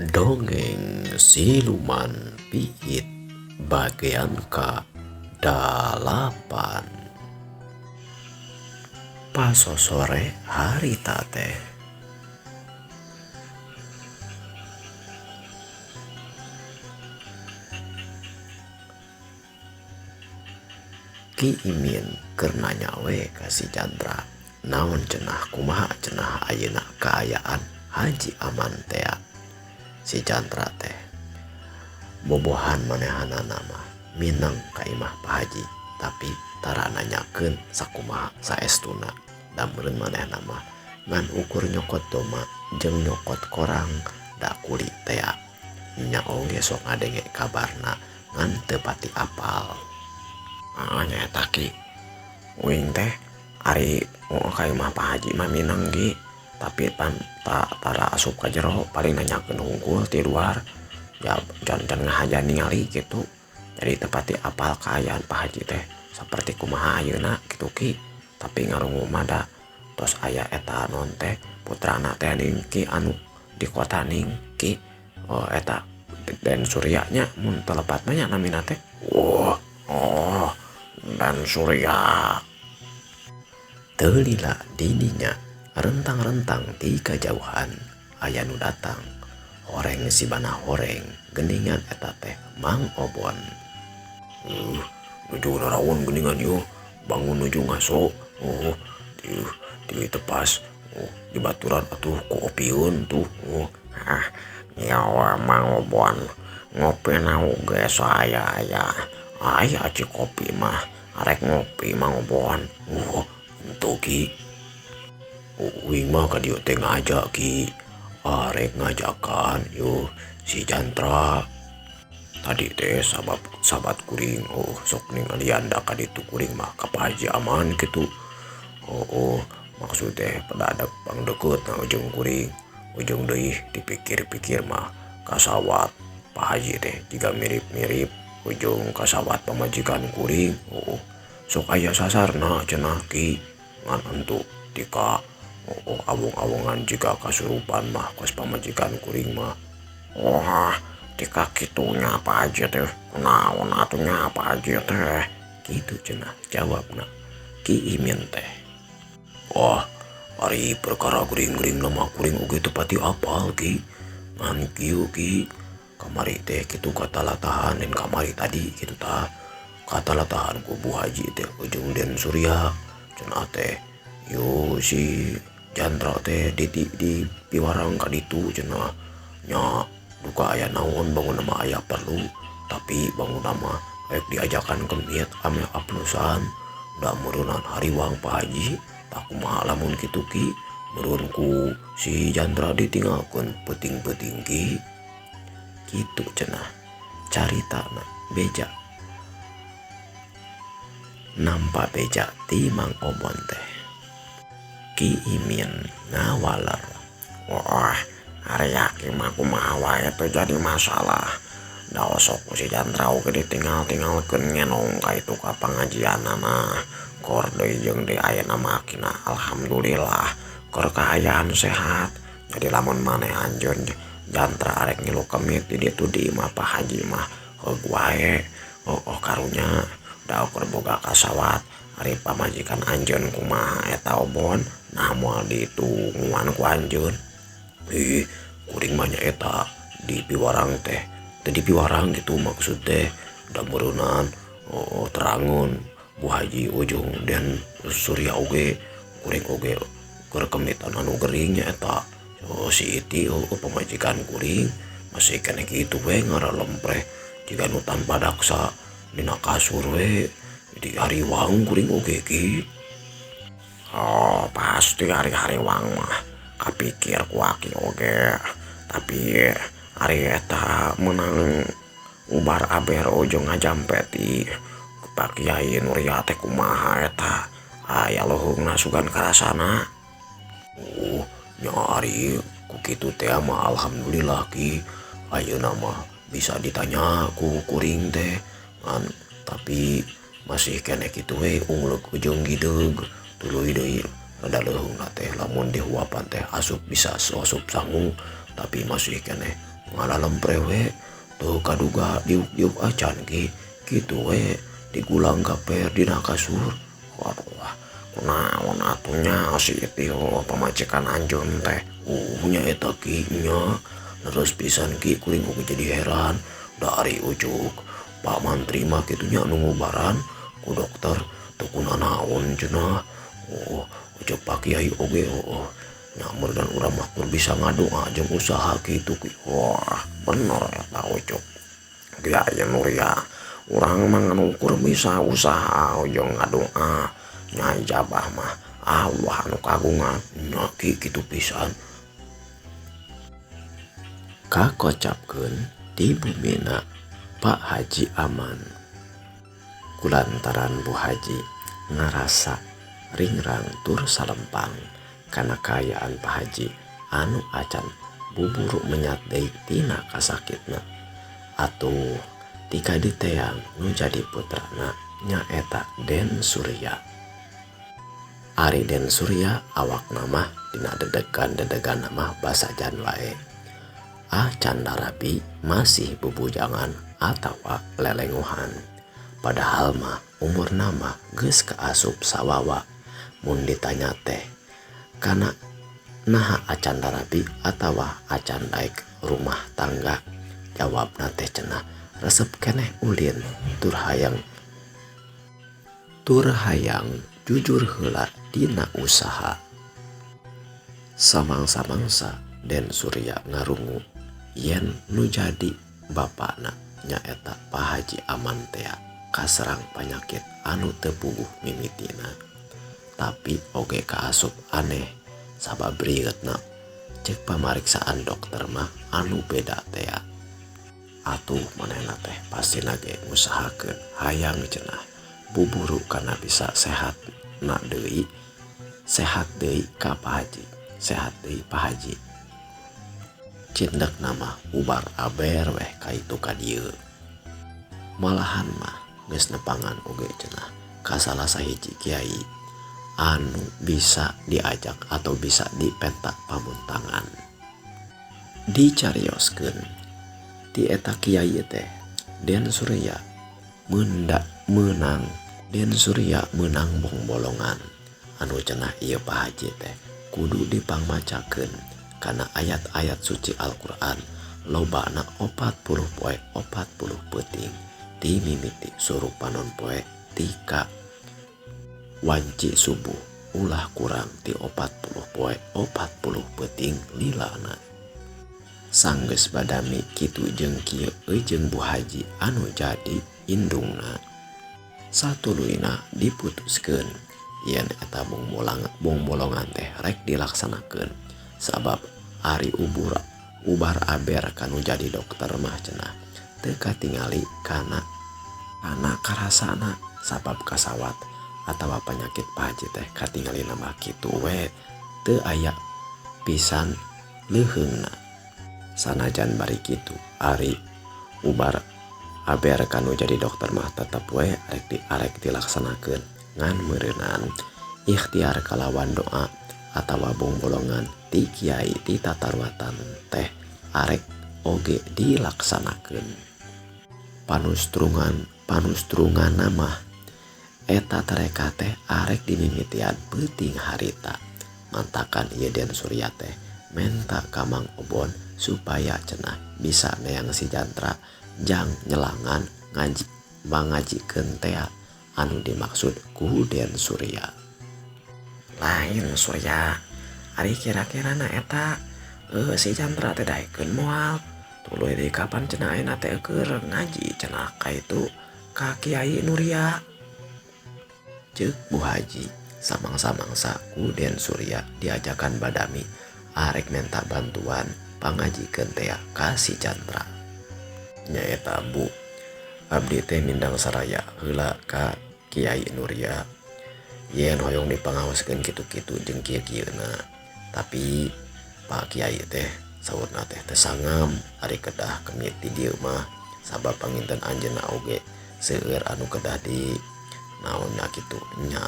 Dongeng Siluman Piit bagian ka-8. Pasosore harita teh. Ki Imin keur nanya we ka si Chandra, naon cenah kumaha cenah ayeuna kaayaan Haji Aman tea. Si Chandra teh bobohan manehanana mah mineng ka imah Pak Haji, tapi tara nanyakeun sakumaha saestuna. Da meureun manehna mah ngan ukur nyokot doma jeung nyokot korang da kuli tea. Nya oge sok ngadenge kabarna ngan teu pati apal. Ah, nyaeta Ki. Uing teh ari ka imah Pak Haji mah mineng Ki, tapi pan tara asup ka jero, paling nanyakeun hungkul ti luar. Ya can ngahaja ningali gitu. Jadi teu pati apal kaayaan Pak Haji teh saperti kumaha ayeuna kitu Ki. Tapi ngarungu mah da tos aya eta non teh putrana teh ning Ki anu di kota ning Ki. Oh eta Den Surya nya mun teu lepat mah nya namina teh. Oh, oh Den Surya. Teu lila didinya rentang-rentang ti kajauhan aya nu datang. Horeng sibana horeng geuningan eta teh Mang Obon. Nuju naraon geuningan ieu, bangun nuju ngaso. Oh, di tepas. Oh, di baturan atuh ku opieun tuh. Oh, ah, nyawa Mang Obon ngopi na oge saya aya. Aya ci kopi mah, arek ngopi Mang Obon. Oh, henteu Ki. Uing mah ka dieu teh ngajak Ki. Arek ngajakan yo si Chandra. Tadi teh sahabat kuring, oh sok ningalian da ka ditu kuring mah ka Pak Haji Aman kitu. Oh, oh maksud teh pada ada pang deukeut na ujung kuring. Ujung deui dipikir-pikir mah kasawat Pak Haji teh jiga mirip-mirip ujung kasawat pamajikan kuring. Oh, oh sok aya sasarna cenah Ki ngan entu tika. Oh, oh awung-awungan jika kasurupan mah kos pamajikan kuring mah. Wah, tika kitunya Pak Haji teh. Kunaon atuh nya Pak Haji teh? Kitu cenah jawabna Ki Imin teh. Wah, ari perkara gering-gering nama kuring oge teu pati apal Ki. Ngan kieu Ki, kamari teh kitu katalatahan dan kamari tadi kitu tah. Katalatahan ku Bu Haji teh ujung Den Surya cenah teh. Yo si Chandra teh di piwarang ka ditu cenah. Nya duka aya naon bangun mah aya perlu, tapi bangun mah rek diajakan kemiet ame aplusan. Da meureunnan hariwang Pak Haji, tak kumaha lamun kitu Ki, meureun ku si Chandra ditinggalkeun peuting-peuting Ki. Kitu cenah caritana beja. Nampa beja ti Mang Obon teh. Ki Imin ngawaler. Wah, ari aki mah kumaha wae teu jadi masalah. Da osok ku si Chandra oge ditinggal-tinggalkeun ngenong ka itu ka pangajianana. Kor deui jeung deui ayeuna mah akina alhamdulillah keur kaayaan sehat. Jadi lamun maneh anjeun Chandra arek ngilu kemit di ditu di imah Pak Haji mah heug wae. Oh, oh karunya da ukur boga kasawat. Ari pamajikan anjeun kumaha eta Obon, nah moal ditunguan ku anjeun. Ih, kuring mah nya eta di piwarang teh. Teu di piwarang gitu maksud teh. Da meureunnan, oh, terangun Bu Haji ujung Den Surya oge, kuring oge keur kemitan anu gering nya eta. Oh, si Iti, oh, pamajikan kuring masih keneh kitu we ngaralempreh jiga nu tanpa daksa dina kasur we. Di hariwang kuring oge Ki. Oh, pasti hari-hariwang mah kapikir ku aki oge. Tapi ari eta meunang ubar aber ujung ngajampeti Pak Kiai Nurya teh kumaha eta. Aya leuheungna sugan karasana. Oh, nya ari ku kitu teh mah alhamdulillah Ki. Ayeuna mah bisa ditanya ku kuring teh. Ngan tapi masih keneh kitu we ungleuk ujung gideug tuluy deui rada leuheungna teh lamun dihuapan teh asup bisa asup sangu, tapi masih keneh Ngalalempre we teu kaduga diuk-diuk acan ki kitu we digulang gaper dina kasur. Waduh kunaon atuh nya si tio pamajikan anjeun teh. Nya eta ki nya terus pisan ki kuring oge jadi heran dari ujuk Pak Mantri mah kitu nya nu ngubaran ku dokter teu kunanaon cenah. Oh ujuk Pak Kiai oge oh nyamur dan urang mah kur bisa ngadoa jeung usaha kitu ki. Wah bener eta ujuk Kiai Nuria urang mah ngan ukur bisa usaha jeung ngadoa nya ijabah mah Allah anu kagungan nya ki kitu pisan. Kakocapkeun di bumina Pak Haji Aman kulantaran Bu Haji ngarasa ringrang tur salempang kana kaayaan Pak Haji anu acan buburu menyat deui tina kasakitna. Atuh tika diteang nu jadi putrana nyaeta Den Surya. Ari Den Surya awakna mah dina dedegan-dedegan mah basajan wae. Acan darabi masih bubujangan atawa lelenguhan. Padahal mah umurna mah geus kaasup sawawa. Mun ditanya teh kana naha acan darabi atawa acan daek rumah tangga, jawabna teh cenah resep keneh ulin tur hayang jujur heula dina usaha. Samangsa-mangsa Den Surya ngarungu yen nu jadi bapana nyaeta Pak Haji Aman tea kaserang panyakit anu teu puguh mimitina. Tapi oge kaasup aneh sabab rieutna cek pamariksaan dokter mah anu beda tea. Atuh manehna teh pastina ge ngusahakeun hayang cenah buburu kana bisa sehat na deui, sehat deui ka Pak Haji, sehat deui Pak Haji. Cindek nama ubar aber weh kaitu ka dieu. Malahan mah geus nepangan oge cenah ka salah sahiji kiai anu bisa diajak atau bisa dipenta pamuntangan. Dicarioskeun ti eta kiai teh Den Surya meunang Den Surya meunang bongbolongan anu cenah ieu Pak Haji teh kudu dipangmacakeun kana ayat-ayat suci Al-Qur'an lobana 40 poe 40 peuting ti mimiti suruh panon poe tika wanci subuh ulah kurang ti 40 poe 40 peuting lilana. Sanggeus badami kitu jeung kieu jeung Bu Haji anu jadi indungna. Satuluyna diputuskeun yen eta bongbolongan teh rek dilaksanakeun sabab ari ubar aber kanu jadi dokter mah cenah teu katingali kana karasana sabab kasawat atawa penyakit Pak Haji teh katingali mah kitu we teu aya pisan leuheungna. Sanajan bari kitu ari ubar aber kanu jadi dokter mah tetep we arek dilaksanakeun ngan meureunan ikhtiar kalawan doa atawa bongbolongan ti kiai ti tatarwatan teh arek oge dilaksanakeun. Panustrungan mah eta tareka teh arek dimimitian peuting harita. Mantakan ieu Den Surya teh menta ka Mang Obon supaya cenah bisa neang si Jantra jang nyelangan ngaji mangajikeun tea anu dimaksud ku Den Surya. Lain Surya, ari kira-kira na eta si Jantra teh daekeun moal tuluy deui kapan cenah ayeuna teh keur ngaji cenah ka itu ka Kiai Nuria. Ceuk Bu Haji samangsa-mangsa ku Den Surya diajakan badami arek menta bantuan pangajikeun tea ka si Jantra. Nyaeta Bu, abdi teh mindang saraya heula ka Kiai Nuria yen hoyong dipangaoskeun kitu-kitu jeung kieu-kieuna. Tapi Pak Kiai teh saurna teh teu sangam ari kedah kemit di dieu mah sabab panginten anjeunna oge seueur anu kedah di naonna kitu nya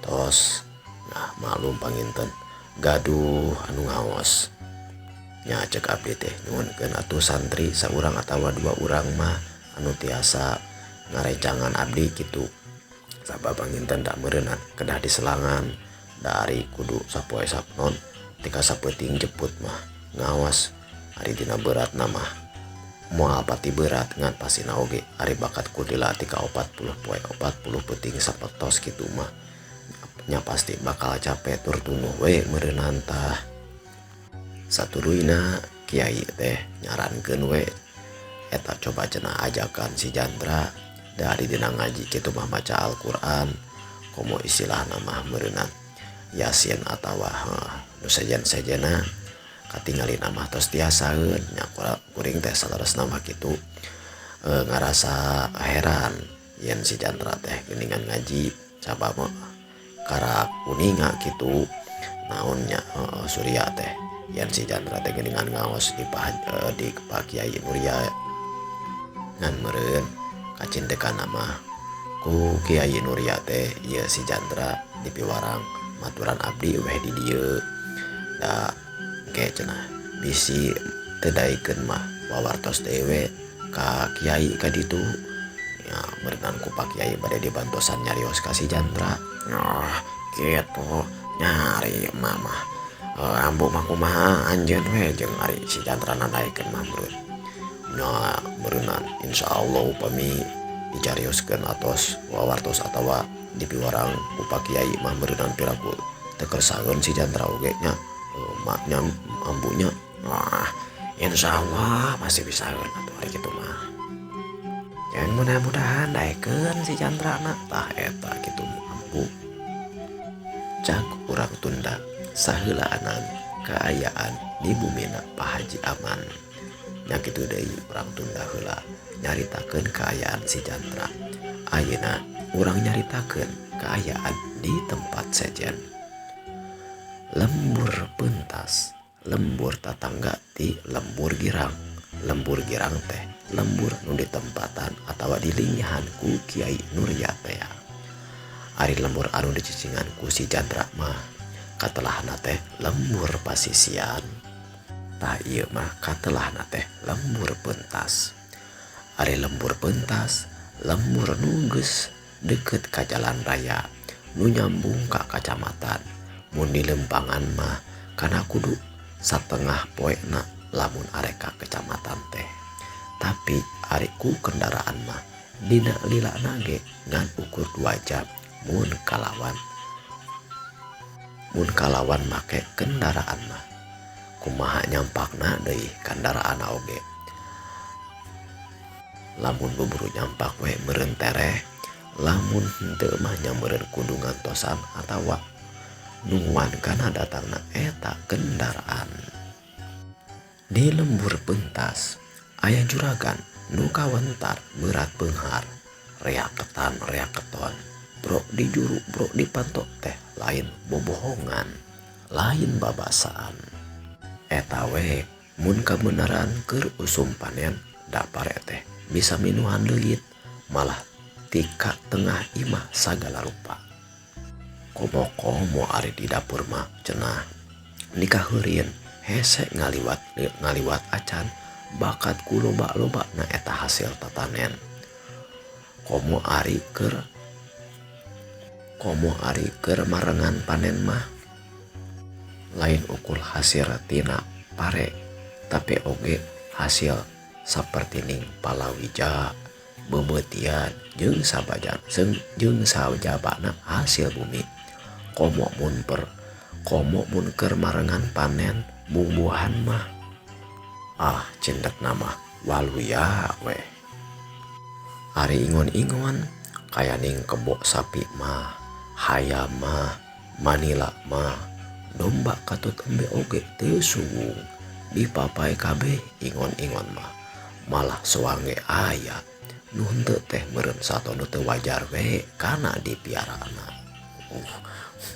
tos. Nah malum panginten gaduh anu ngaos. Nya cek abdi teh nyuhunkeun atuh santri saurang atawa dua urang mah anu tiasa ngarencangan abdi kitu. Sabab panginten da meureunan kedah diselangan dari kudu sapoe sapnon tika sapeuting jeput mah ngawas ari dina beratna mah moal pati berat ngan pasina oge ari bakat ku dilatih ka 40 poe 40 peuting sapetos kitu mah nya pasti bakal capek tur tunuh we meureunan tah. Satuluyna kiai teh nyarankeun we eta coba cenah ajakan si Jandra dari dina ngaji kitu mah maca Al-Qur'an komo istilahna mah meureunan Yasin atawa nu sejen-sejena katingalina mah tos tiasaeun nya kuring teh saleresna mah kitu ngarasa heran yen si Jandra teh geuningan ngaji sabab karak kuninga kitu naon nya Surya teh yen si Jandra teh geuningan ngaos di Pak Kiai Nurya ngan meureun kacindekanna mah ku Kiai Nurya teh ieu si Jandra dipiwarang maturan abdi weh di dieu da engke cenah bisi teu daekeun mah wawartos deui we ka kiai ka ditu nya meureunan ku Pak Kiai bade dibantosan nyarios ka si Jandra. Oh kitu nyari mah ambu mah kumaha anjeun we jeung ari si Jandra nadaekeun mah meureun nya meureunnan insyaallah upami dicarioskeun atos wawartos atawa dipiwarang ku Pak Kiai mah meureunnan piraku teu kersaeun si Jandra oge nya maknya ambunya. Wah insyaallah masih bisaeun atuh ari kitu mah. Jangan mudah-mudahan daekeun si Jandra na tah eta kitu ambu. Cak urang tunda saheulaanan kaayaan di bumina Pak Haji Aman. Nya kitu deui urang tunda heula nyaritakeun kaayaan si Jandra. Ayeuna urang nyaritakeun kaayaan di tempat sejen. Lembur pentas, lembur tatangga ti lembur girang. Lembur girang teh lembur nu ditempatan atawa dilingihan ku Kiai Nurya teh. Ari lembur anu dicicingan ku si Jandra mah katelahna teh lembur pasisian. Tah ieu mah katelahna teh lembur pentas. Ari lembur pentas, lembur nu geus deukeut ka jalan raya nu nyambung ka kacamatan. Mun di lempangan mah kana kudu satengah poena lamun arek ka kecamatan teh. Tapi ari ku kendaraan mah dina lilana ge ngan ukur 2 jam mun kalawan make kendaraan mah. Kumaha nyampakna deui kendaraan oge. Lamun buburu nyampak we meureun tereh, lamun henteu mah nya meureun kudu ngantosan atawa nungguan kana datangna eta kendaraan. Di lembur pentas aya juragan nu kawentar berat beunghar, reak ketan reak keton, brok di juru brok di pantok teh lain bobohongan, lain babasaan. Eta we mun kabeneran keur usum panen dapare teh bisa minuhan leuit malah tika tengah imah sagala rupa. Komo-komo ari di dapur mah cenah nikaheureun hese ngaliwat acan bakat ku loba-loba na eta hasil tatanen. Komo ari keur marengan panen mah lain ukur hasil tina pare tapi oge hasil sapertining palawija beubeutian jeung sabajan jeung sajabana hasil bumi. Komo mun keur marengan panen bumbuhan mah ah cindekna mah waluya weh. Ari ingon-ingon kayaning kebo sapi mah, hayam mah, manila mah, domba katut embe oge teu suwung dipapai kabeh ingon-ingon mah malah soange aya nu henteu teh meureun sato nu teu wajar we kana dipiarana.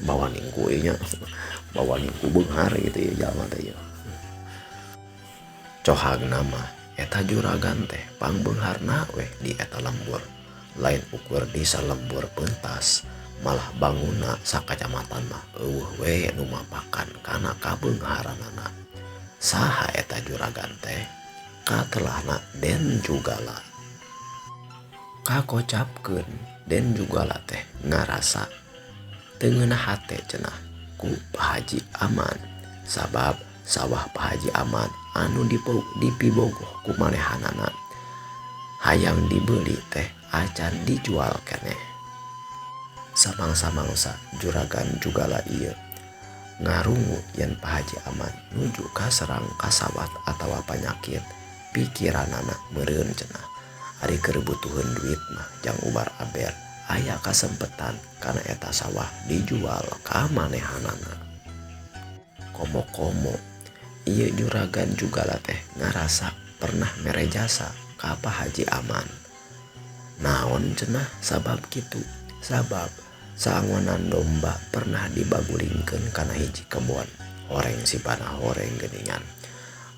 Bawa ningku nya, bawa ningku beunghar gitu ya jalma teh ya. Cohagna mah eta juragan teh pangbeungharna weh di eta lembur. Lain ukur di salembur pentas malah bangunna sakacamatan mah eueuh we nu mapakan kana kabeungharanana. Saha eta juragan teh? Katelahna Den Jugala. Kakocapkeun Den Jugala teh ngarasa teu ngeunah hate cenah ku Pak Haji Aman, sabab sawah Pak Haji Aman anu dipibogoh ku manehanana hayang dibeli teh acan dijual keneh. Samangsa-mangsa juragan Jugala ieu ngarungu yen Pak Haji Aman nuju kaserang kasawat atawa panyakit, pikiranana meureun cenah ari keur butuheun duit mah jang ubar aber aya kasempetan kana eta sawah dijual ka manehanana. Komo-komo ieu juragan Jugala teh ngarasa pernah mere jasa ka Pak Haji Aman. Naon cenah sabab kitu? Sabab saangonan domba pernah dibagulingkeun kana hiji kebon, horeng sipana horeng geuningan.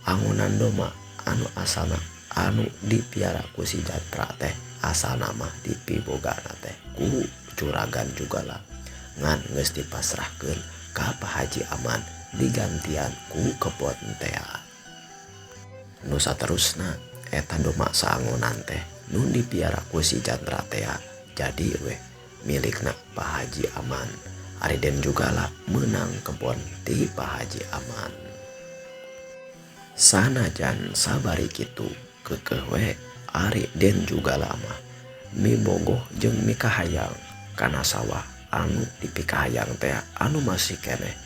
Angonan domba anu asana anu dipiara ku si Jatra teh asana mah dipibogana teh ku juragan Jugala, ngan geus dipasrahkeun ka Pak Haji Aman digantian ku kebon tea. Nu saterusna eta domba saangonan teh nu dipiara ku si Jatra tea jadi weh milikna Pak Haji Aman. Ari Den Jugala meunang kebon ti Pak Haji Aman. Sanajan sabari kitu keukeuh we ari Den Jugala mah mibogoh jeung mikahayang kana sawah anu dipikahayang teh anu masih keneh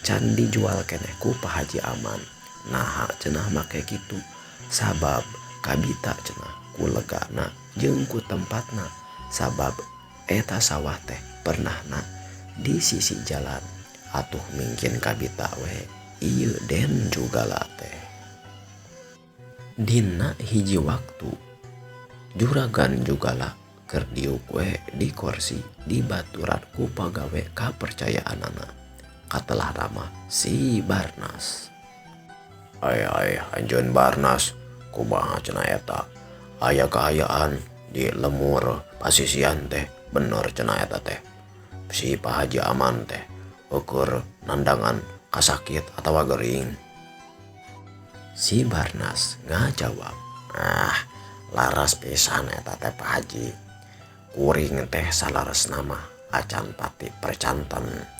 can dijual keneh ku Pak Haji Aman. Naha cenah make kitu? Sabab kabita cenah ku legana jeung ku tempatna, sabab eta sawah teh pernahna di sisi jalan. Atuh mungkin kabita we ieu Den Jugala teh. Dina hiji waktu juragan Jugala keur diuk we di kursi dibaturan ku pagawe kapercayaanana. Katelah nama si Barnas. Ay ay anjeun Barnas, kumaha cenah eta? Aya kaayaan di lemur pasisian teh, bener cenah eta teh. Si Pak Haji Aman teh ukur nandangan kasakit atawa gering. Si Barnas ngajawab, ah laras pisan eta teh Pak Haji. Kuring teh salaresna mah acan pati percanten.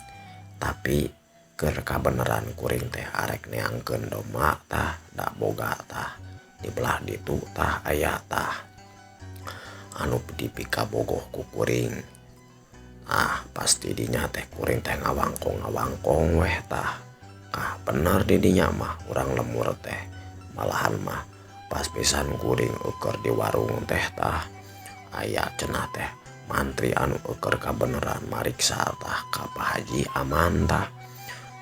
Tapi keur kabeneran kuring teh arek neangkeun domba tah da boga tah di belah ditu tah aya tah anu dipikabogoh ku kuring. Ah pasti dinya teh kuring teh ngawangkong-ngawangkong weh tah. Ah bener di dinya mah urang lemur teh. Malahan mah pas pisan kuring ukur di warung teh tah aya cenah teh mantri anu ukur kabeneran mariksa tah ka Pak Haji Aman tah.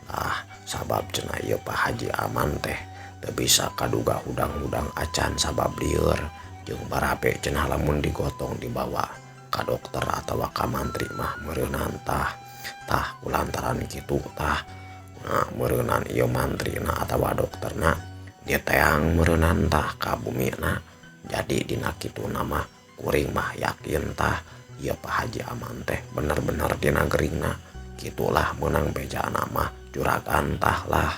Ah sabab cenah ieu Pak Haji Aman teh teu bisa kaduga hudang-hudang acan sabab lieur jeung barabe cenah lamun digotong dibawa ka dokter atawa ka mantri mah meureunan tah. Tah kulantaran kitu tah nah meureunan ieu mantrina atawa dokterna diteang meureunan tah ka bumina. Jadi dina kituna mah kuring mah yakin tah ieu Pak Haji Aman teh bener-bener dina geringna. Kitulah meunang bejana mah juragan tah lah.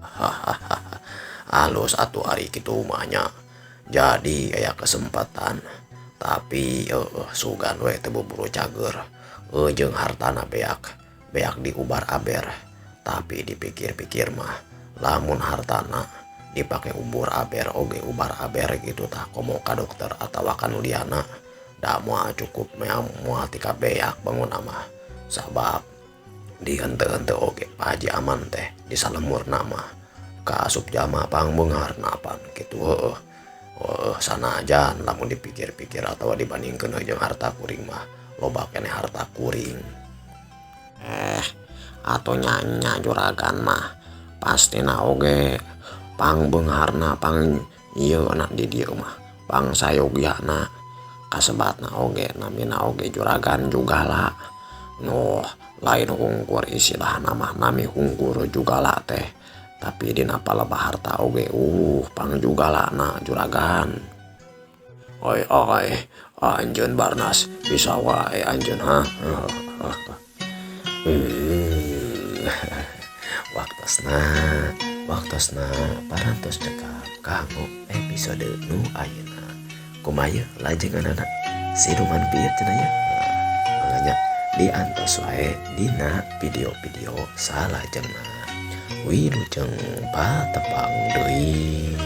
Hahaha alus atuh ari kitu mah nya. Jadi aya kesempatan tapi sugan we teu buburu cager jeung hartana beak beak diubar aber. Tapi dipikir-pikir mah lamun hartana dipake ubur aber oge ubar aber gitu tah komo ka dokter atawa ka nu liana da moal cukup moal tika beak bangun mah. Sabab di henteu-henteu oge Pak Haji Aman teh di salemurna mah kaasup jama pangbeungharna pan kitu heueuh. Sanajan lamun dipikir-pikir atawa dibandingkeun jeung harta kuring mah loba keneh harta kuring. Atuh nya juragan mah pastina oge pangbeungharna pang ieu na di dieu mah pang sayogyana kasebatna oge namina oge juragan Jugala. Nuh lain hungkur istilahna mah nami hungkur Jugala teh, tapi dina palebah harta oge pang Jugalana juragan. Oi oi anjeun Barnas bisa wae anjeun ha. Waktosna Waktosna parantos cekap kanggo episode nu ayeuna. Kumaha yeuh lajenganana siluman pieu cenah yeuh? Nah, manganya diantos wae dina video-video salajengna. Wilujeng patepang deui.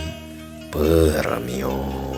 Permios.